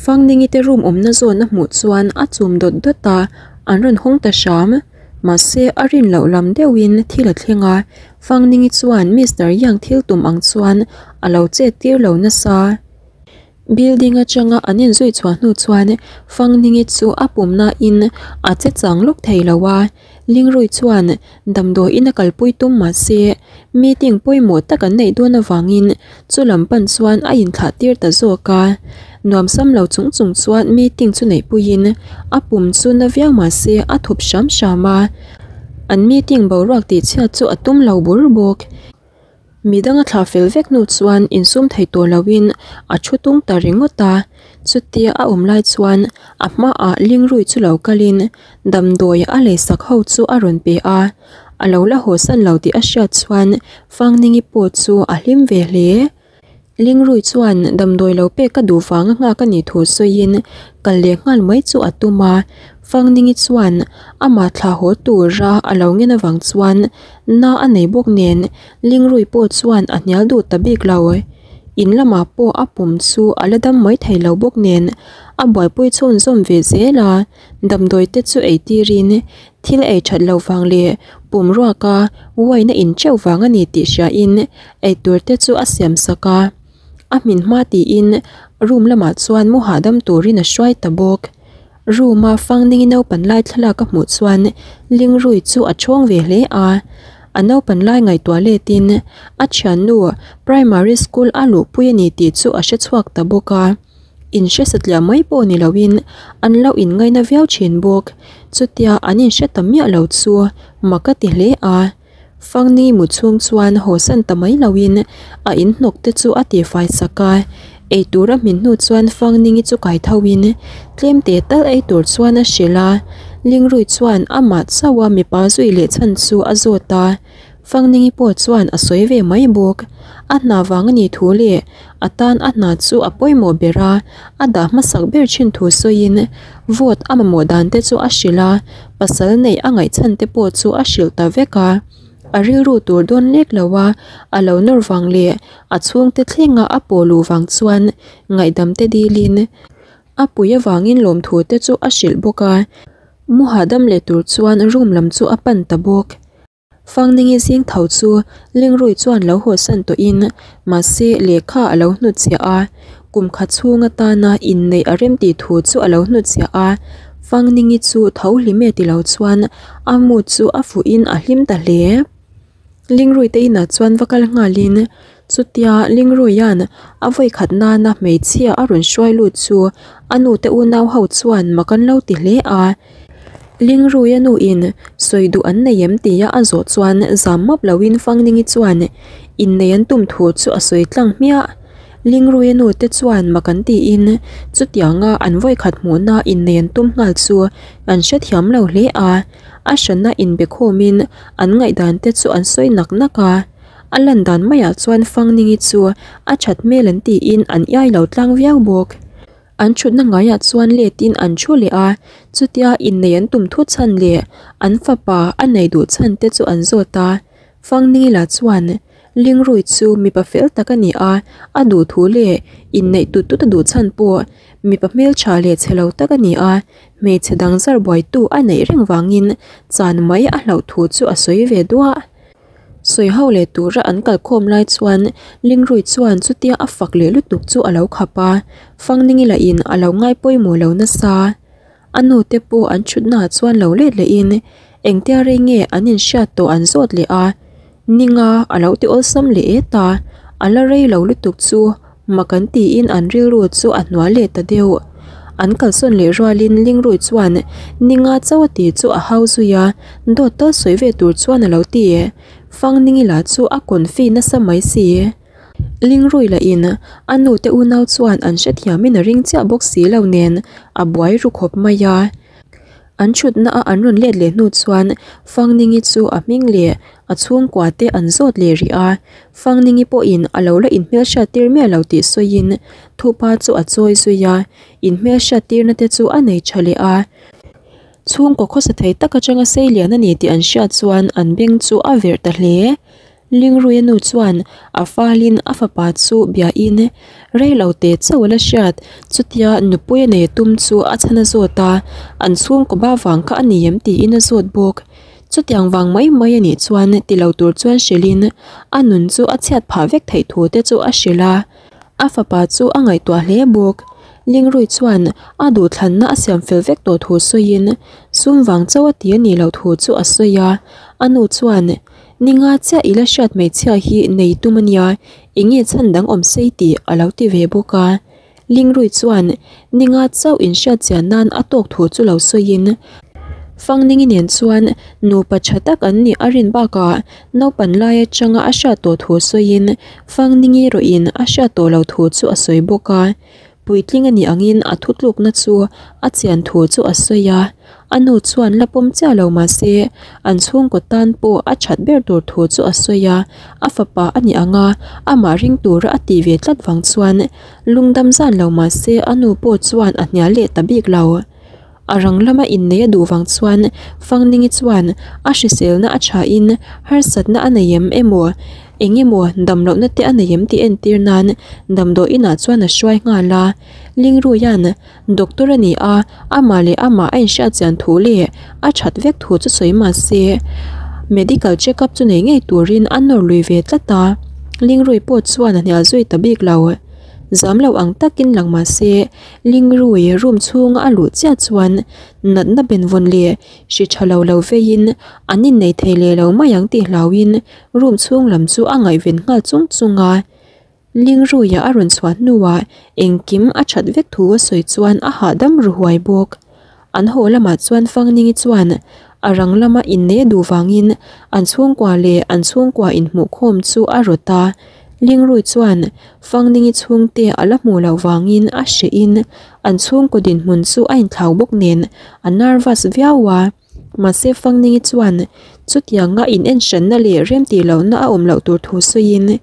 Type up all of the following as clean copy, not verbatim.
Fangningi te room awmna zawn a hmuh chuan a chum dawt dawt a, an rawn hawng ta hram. Mahse a rin loh lam deuhin thil a thleng a, Fangningi chuan Mister Yang thil tum ang chuan a lo chet tir lo nasa. Building atanga an inzui chhuah hnu chuan Fangningi chu a pumnain a che chang lawk thei lo a, Lingrui chuan damdawiin a kalpui tum mah se meeting pawimawh tak an neih dawn avangin chu lam pan chuan a inthlah tir ta zawk a. Nuam sam lo chung chung chuan meeting chu neihpuiin a pum chu na viau mah se a thup hram hram a, an meeting boruak tihchhiat chu a tum lo bur bawk. Midang a thlah fel vek hnu chuan insum thei tawh loin a thu tung ta ringawt a, chutia a awm lai chuan a hmaah Lingrui chu lo kalin damdawi a leisak ho chu a rawn pe a, a lo la hawsan lo tih a hriat chuan Fangningi pawh chu a hlim ve hle. Lingrui chuan damdawi lo pek ka duh vanga nghak a nih thu sawiin kal leh nghal mai chu a tum a, Fangningi chuan amah thlah haw tura a lo ngen avang chuan na a nei bawk nen Lingrui pawh chuan a hnial duh ta bik lo. In lamah pawh a pum chu a la dam mai thei lo bawk nen a buaipui chhunzawm ve zel a, damdawi te chu ei tirin Thil ei that lo vang leh pum ruaka wine a in teuh vang a ni tih hriain eitur te chu a siam sak a, a hmin hma tiin room lamah chuan mu hahdam turin a hruai ta bawk. Room a fangning naupan lai thlalak a hmuh chuan Lingrui chu a chhawng ve hle a, a naupan lai ngaihtuah letin a thiannu primary school a luhpui a ni tih chu a hre chhuak ta bawk a. In hre satliah mai pawh ni loin an lo inngaina viau thin bawk. Chutia an inhre ta miah lo chu mak a ti hle a. Fangni mu chhung chuan hawsan ta mai loin a inhnawk te chu a tifai sak a. Eitur a hmin hnu chuan Fangningi chu kai thoin tlem te tal ei tur chuan a hrilh a. Lingrui chuan amah chauha mipa zui leh chhan chu a zawt a. Fangningi pawh chuan a sawi ve mai bawk. A hna vang a nih thu leh a tan a hna chu a pawimawh ber a, a dah hmasak ber thin thu sawiin vote a mamawh dan te chu a hrilh a, pasal neih a ngaihchhan te pawh chu a hrilh ta vek a. A rilru tur dawn lek lo a, a lo nawr vang leh a chhungte thlenga a pawh luh vang chuan ngaihdam te dilin a pui avangin lawmthu te chu a hrilh bawk a. Mu hahdam leh tur chuan room lam chu a pan ta bawk. Fangningi zing tho chu Lingrui chuan lo hawsan tawhin mahse lehkha a lo hnutchhiah a, kum khat chhung atana inneih a rem tih thu chu a lo hnutchhiah a. Fangningi chu tho hlim e ti lo chuan a mood chu a fuhin a hlim ta hle. Lingrui te inah chuan va kal nghalin chutia Lingruia'n a vawikhat nana hmeichhia a rawn hruai lut chu a nute unau ho chuan mak an lo ti hle a. Lingruia nuin sawi duh an nei em tia a zawh chuan zam map loin Fangningi chuan innei an tum thu chu a sawi tlang hmiah. Lingruia nu te chuan mak an tiin chutianga an vawikhat hmuhna innei an tum nghal chu an hrethiam lo hle a, a hranna inbe khawmin an ngaihdan te chu an sawi nak nak a. A lan dan maiah chuan Fangningi chu a that hmel an tiin an iai lo tlang viau bawk. An thutna ngaiah chuan letin an thu leh a, chutia innei an tum thut chhan leh an fapa a nei duh chhan te chu an zawt a. Fangnila chuan, Lingrui chu mipa fel tak a ni a, a duh thu leh inneih tut tut a duh chhan pawh mipa hmeltha leh chhe lo tak a ni a, hmeichhe dang zar buaitu a neih reng vangin chan mai a hlauh thu chu a sawi ve duah. Sawi ho leh tura an kalkhawm lai chuan Lingrui chuan chutia a fak leh lutuk chu a lo khap a, Fangningi lahin a lo ngai pawimawh lo nasa. A nu te pawh an thutnaah chuan lo let lehin engtia rei nge an inhriat tawh an zawt leh a, Ninga a lo ti awlsam leh et a, a la rei lo lutuk chu Mak an tiin an rilru chu a hnual leh ta deuh. An kalsawn leh rualin Lingrui chuan Ninga chauh a ti chu a hau zui a, dawt tal sawi ve tur chuan a lo ti. Fangningi lah chu a confi nasa mai si. Lingrui lahin a nu te unau chuan an hrethiamin a ring chiah bawk si lo nen a buai ru khawp mai a. An thutna a an rawn let leh hnu chuan Fangningi chu a hming leh a chhungkua te an zawt leh rih a, Fangningi pawhin a lo la inhmelhriat tir miah lo tih sawiin thupa chu a chawi zui a, inhmelhriat tirna te chu a nei tha leh a. Chhungkaw khawsa thei tak atanga sei lian a ni tih an hriat chuan an beng chu a verh ta hle. Lingruia nu chuan a falin a fapa chu biain rei lo te chauh a la hriat. Chutia nupui a nei tum chu a chhan a zawt a, an chhungkaw ba vang kha a ni em tiin a zawt bawk. Chutiang vang mai mai a nih chuan ti lo tur chuan hrilhin a nun chu a chhiat phah vek theih thu te chu a hrilh a. A fapa chu a ngaihtuah hle bawk. Lingrui chuan a duhthlanna a siam fel vek tawh thu sawiin sum vang chauh a ti a nih loh thu chu a sawi a. A nu chuan, Ninga chiah i la hriat hmeichhia hi nei tum a nia, eng nge chhan dang awm sei tih a lo ti ve bawk a. Lingrui chuan ninga chauh inhriat chian nan a tawk thu chu lo sawiin, Fangningi nen chuan nupa tha tak an nih a rin bakah naupan lai atanga a hriat tawh thu sawiin Fangningi erawhin a hriat tawh lo thu chu a sawi bawk a. Puitling a nih angin a thutlukna chu a chian thu chu a sawi a. A nu chuan la pawm chiah lo mah se an chhungkaw tan pawh a that ber tur thu chu a sawi a, a fapa a nih anga amah ring tura a tih ve tlat vang chuan lungdam zan lo mah se a nu pawh chuan a hnial leh ta bik lo. A rang lama innei a duh vang chuan Fangningi chuan a hriselna a thain harsatna a nei em emaw eng emaw damlohna te a nei em tih entir nan damdawi inah chuan a hruai nghal a, Lingruia'n Doctor a ni a, amah leh amah a inhriat chian thu leh a that vek thu chu sawi mah se, medical check up chu nei ngei turin a nawr lui ve tlat a, Lingrui pawh chuan a hnial zui ta bik lo. Zam lo ang takin lang mah se, Lingrui room chhunga a luh chiah chuan natna benvawn leh hri tha lo lo veiin an innei thei leh lo mai ang tih hlauhin room chhung lam chu a ngaihven nghal chung chung a. Lingruia a rawn chhuah hnuah engkim a that vek thu a sawi chuan a hahdam ru huai bawk. An haw lamah chuan Fangningi chuan a rang lama innei a duh vangin an chhungkua leh an chhungkua inhmuhkhawm chu a rawt a. Lingrui chuan Fangningi chhungte a la hmuh loh vangin a hrehin an chhungkaw dinhmun chu a inthlau bawk nen a nervous viau a. Mahse Fangningi chuan chutianga in enhranna leh remtih lohna a awm loh tur thu sawiin,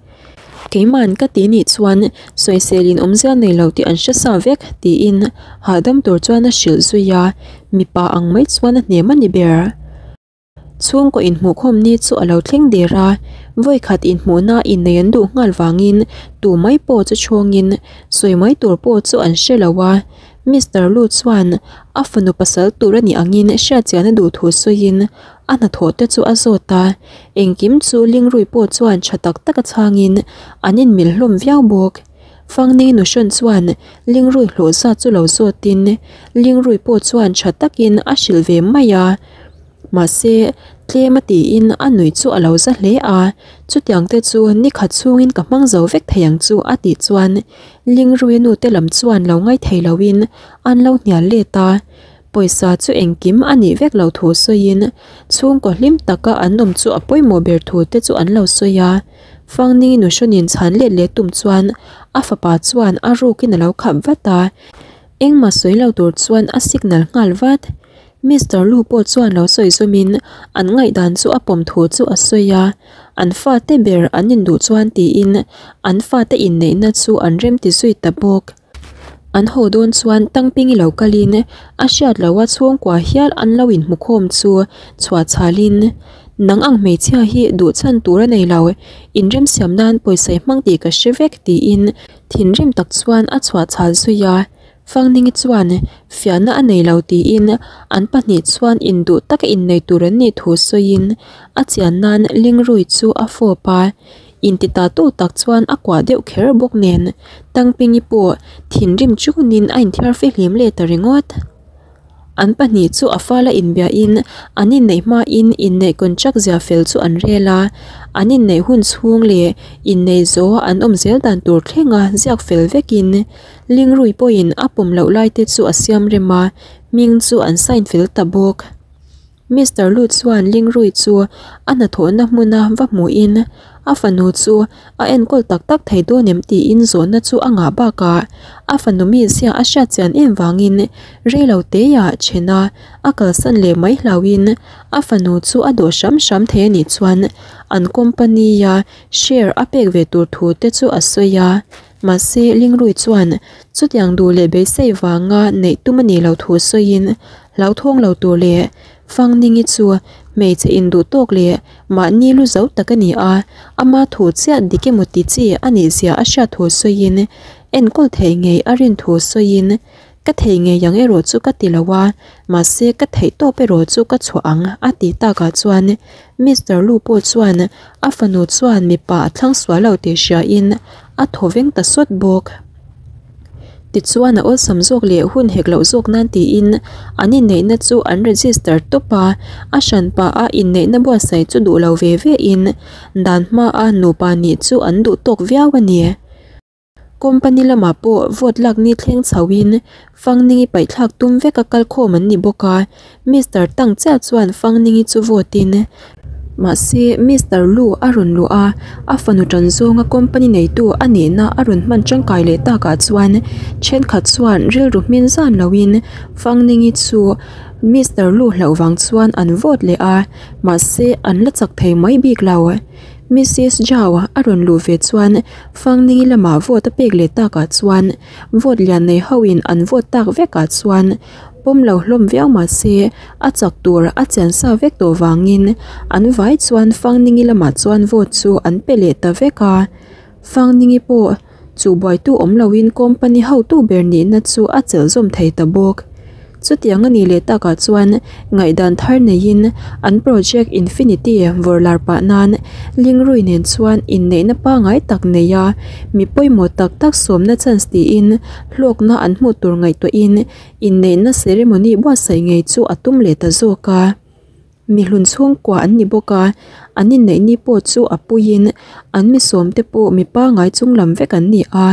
Keima'n ka ti nih chuan sawiselin awmzia nei lo tih an hre sa vek tiin hahdam tur chuan a hrilh zui a, mipa ang mai chuan a hnem a ni ber. Chhungkaw inhmuhkhawm ni chu a lo thleng der a, vawikhat inhmuhna innei an duh nghal vangin tu mai pawh chu chhawngin sawi mai tur pawh chu an hre lo a. Mister Lu chuan a fanu pasal tur a nih angin hriatchian a duh thu sawiin a hnathawh te chu a zawt a, engkim chu Lingrui pawh chuan tha tak tak a chhangin an inmil hlawm viau bawk. Fangni Nuhrawn chuan Lingrui hlawh zat chu lo zawtin Lingrui pawh chuan tha takin a hrilh ve mai a. Mahse, tlem a tiin a nuih chu a lo za hle a, chutiang te chu ni khat chhungin ka hmang zo vek thei ang chu a tih chuan Lingruia nu te lam chuan lo ngai thei loin an lo hnial let a, pawisa chu engkim a nih vek lo thu sawiin chhungkaw hlim taka an awm chu a pawimawh ber thu te chu an lo sawi a. Fangni Nuhrawnin chhan let leh tum chuan a fapa chuan a rukin a lo khap vat a, engmah sawi lo tur chuan a signal nghal vat. Mister Lu pawh chuan lo sawi zawmin an ngaihdan chu a pawm thu chu a sawi a, an fate ber an induh chuan tiin an fate inneihna chu an remti zui ta bawk. An haw dawn chuan Tangpingi lo kalin a hriat loha chhungkua hial an lo inhmukhawm chu chhuah chhalin, Nang ang hmeichhia hi duh chhan tur a nei lo, inremsiam nan pawisa i hmang tih ka hre vek tiin thinrim tak chuan a chhuah chhal zui a. Fangningi chuan fiahna a nei lo tiin an pahnih chuan induh taka innei tur an nih thu sawiin a chian nan Lingrui chu a fawp a, intita tu tak chuan a kuah deuh kher bawk nen Tangpingi pawh thinrim chunin a inthiar fihlim leh ta ringawt. An pahnih chu a fala inbiahin an inneih hmain inneih contract zia fel chu an rel a, an inneih hun chhung leh inneih zawh an awm zel dan tur thlenga ziak fel vekin Lingrui pawhin a pawm loh lai te chu a siam rem a, hming chu an sign fel ta bawk. Mister Lu chuan Lingrui chu a hnathawhna hmuna va hmuhin a fanu chu a enkawl tak tak thei dawn em tiin zawhna chu a ngah bakah a fanu mizia a hriat chian em vangin reilo teiah thena a kalsan leh mai hlauhin a fanu chu a dawh hram hram thei a nih chuan an company-a share a pek ve tur thu te chu a sawi a. Mahse, Lingrui chuan chutiang duh leh beisei vanga neih tum a nih loh thu sawiin hlauthawng lo tur leh Fangningi chu Hmeichhe induh tawk leh mahni lu zo tak a ni a, ama thu chiah dik emaw ti chi a nih zia a hriat thu sawiin enkawl theih ngei a rin thu sawiin ka thei ngei ang erawh chu ka ti lo a, mahse ka theih tawp erawh chu ka chhuah ang a ti takah chuan Mister Lu pawh chuan a fanu chuan mipa a thlang sual lo tih hriain a thaw veng ta sawt bawk. Tichuan a awlsam zawk leh hun hek loh zawk nan tiin an inneihna chu an register tawp a, a hran pah a inneihna buatsaih chu duh lo ve ve in dan hma a nupa nih chu an duh tawk viau a ni. Company lamah pawh vote lak ni thleng chho in Fangningi paihthlak tum vek a kal khawm an ni bawk a, Mister Tang chiah chuan Fangningi chu vote in Mahse, Mister Lu a rawn luh a, a fanu tan zawnga company neitu a nihna a rawn hman tangkai leh takah chuan thenkhat chuan rilru hmin zan loin Fangningi chu Mister Lu hlauh vang chuan an vote leh a, mahse an la chak thei mai bik lo. Missis Zhao a rawn luh ve chuan Fangningi lamah vote a pek leh takah chuan vote lian nei hoin an vote tak vekah chuan Pawm lo hlawm viau mah se, a chak tur a chian sa vek tawh vangin an vai chuan Fangningi lamah chuan vote chu an pe leh ta vek a. Fangningi pawh chu buaitu awm loin company hotu ber nihna chu a chelh zawm thei ta bawk. Chutiang a nih leh takah chuan ngaihdan thar neiin an project Infinity vawrlar pah nan Lingrui nen chuan inneihna pangngai tak nei a, mi pawimawh tak tak sawmna chance tiin hlawkna an hmuh tur ngaihtuahin inneihna ceremony buatsaih ngei chu a tum leh ta zawk a. Mihlun chhungkua an ni bawk a, an inneih ni pawh chu a puiin an mi sawmte pawh mi pangngai chung lam vek an ni a.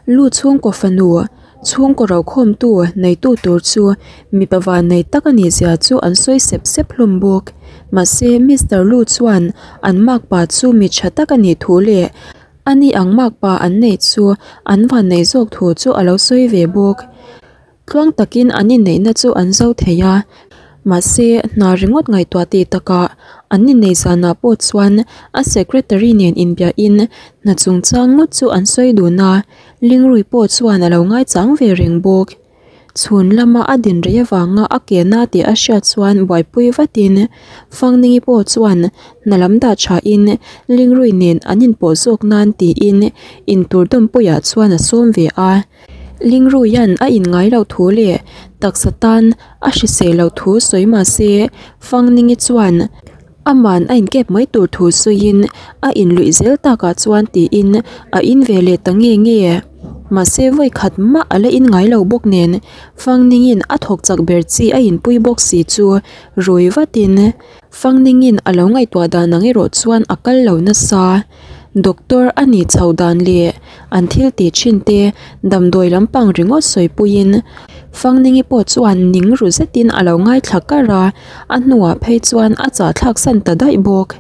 Lu chhungkaw fanu, chhungkaw rokhawmtu neitu tur chu mipa vannei tak a nih zia chu an sawi sep sep hlawm bawk. Mahse, Mister Lu chuan an makpa chu mi tha tak a nih thu leh A ni ang makpa an neih chu an vanneih zawk thu chu a lo sawi ve bawk. Tluang takin an inneihna chu an zo thei a, mahse hna ringawt ngaihtuah tih takah an inneih zanah pawh chuan a secretary nen inbiahin hna chungchang ngawt chu an sawi dun a, Lingrui pawh chuan a lo ngaichang ve reng bawk. Chhun lama a din rei avanga a ke na tih a hriat chuan buaipui vatin Fangningi pawh chuan hna lam dah thain Lingrui nen an inpawh zawk nan tiin intur dawmpuiah chuan a sawm ve a. Lingruian a inngai loh thu leh taksa tan a hrisel loh thu sawi mah se Fangningi chuan aman a inkep mai tur thu sawiin a inluih zel takah chuan tiin a in ve leh ta nge nge. Mahse vawi khat mah a la in ngai lo bawk nen Fangningin a thawk chak ber chi a inpui bawk si chu rui vatin Fangningin a lo ngaihtuah dan ang erawh chuan a kal lo nasa. Doctor a nih chhoh dan leh an thil tih thin te damdawi lampang ringawt sawipuiin Fangningi pawh chuan ning ru zetin a lo ngaithla kar a, a hnuah phei chuan a chahthlak san ta daih bawk.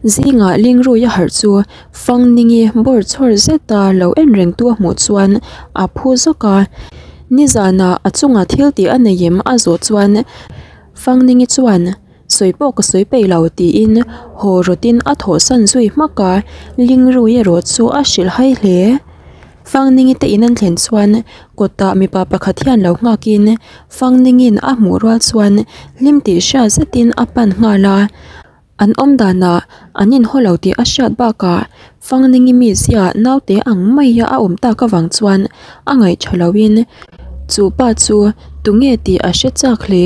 Zingah Lingrui a harh chu Fangningi bawr chhawr zeta lo en rengtu a hmuh chuan a phu zawk a, nizanah a chungah thil tih a nei em a zawh chuan Fangningi chuan sawi pawh ka sawi peih lo tiin haw rawtin a thawhsan zui hmak a, Lingrui erawh chu a hrilh hai hle. Fangningi te in an thlen chuan kawtah mipa pakhat hian lo nghakin Fangningi'n a hmuh rual chuan hlim tih hriat zetin a pan nghal a. An awm danah an inhaw lo tih a hriat bakah Fangningi mizia naute ang maia a awm tak avang chuan a ngaih tha loin chu pa chu tunge tih a hre chak hle.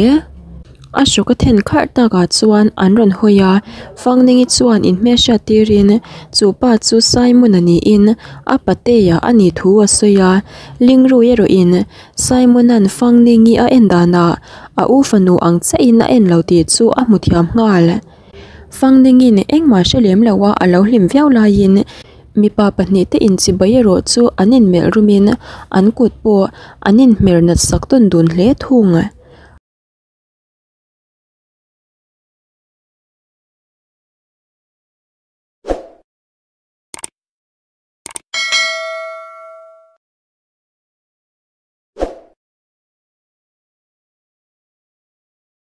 A hrawk a then kharh takah chuan an rawn hawi a, Fangningi chuan inhmelhriat tirin chu pa chu Simon-a niin a patea a nih thu a sawi a, Lingrui erawhin Simon-a'n Fangningi a en danah a u fanu ang chiahin a en lo tih chu a hmu thiam nghal. Fangningi'n engmah hre lem lo a a lo hlim viau laiin mipa pahnih te inchibai erawh chu an inmelh rumin an kut pawh an inhmer nat sak tawn dun hle thung.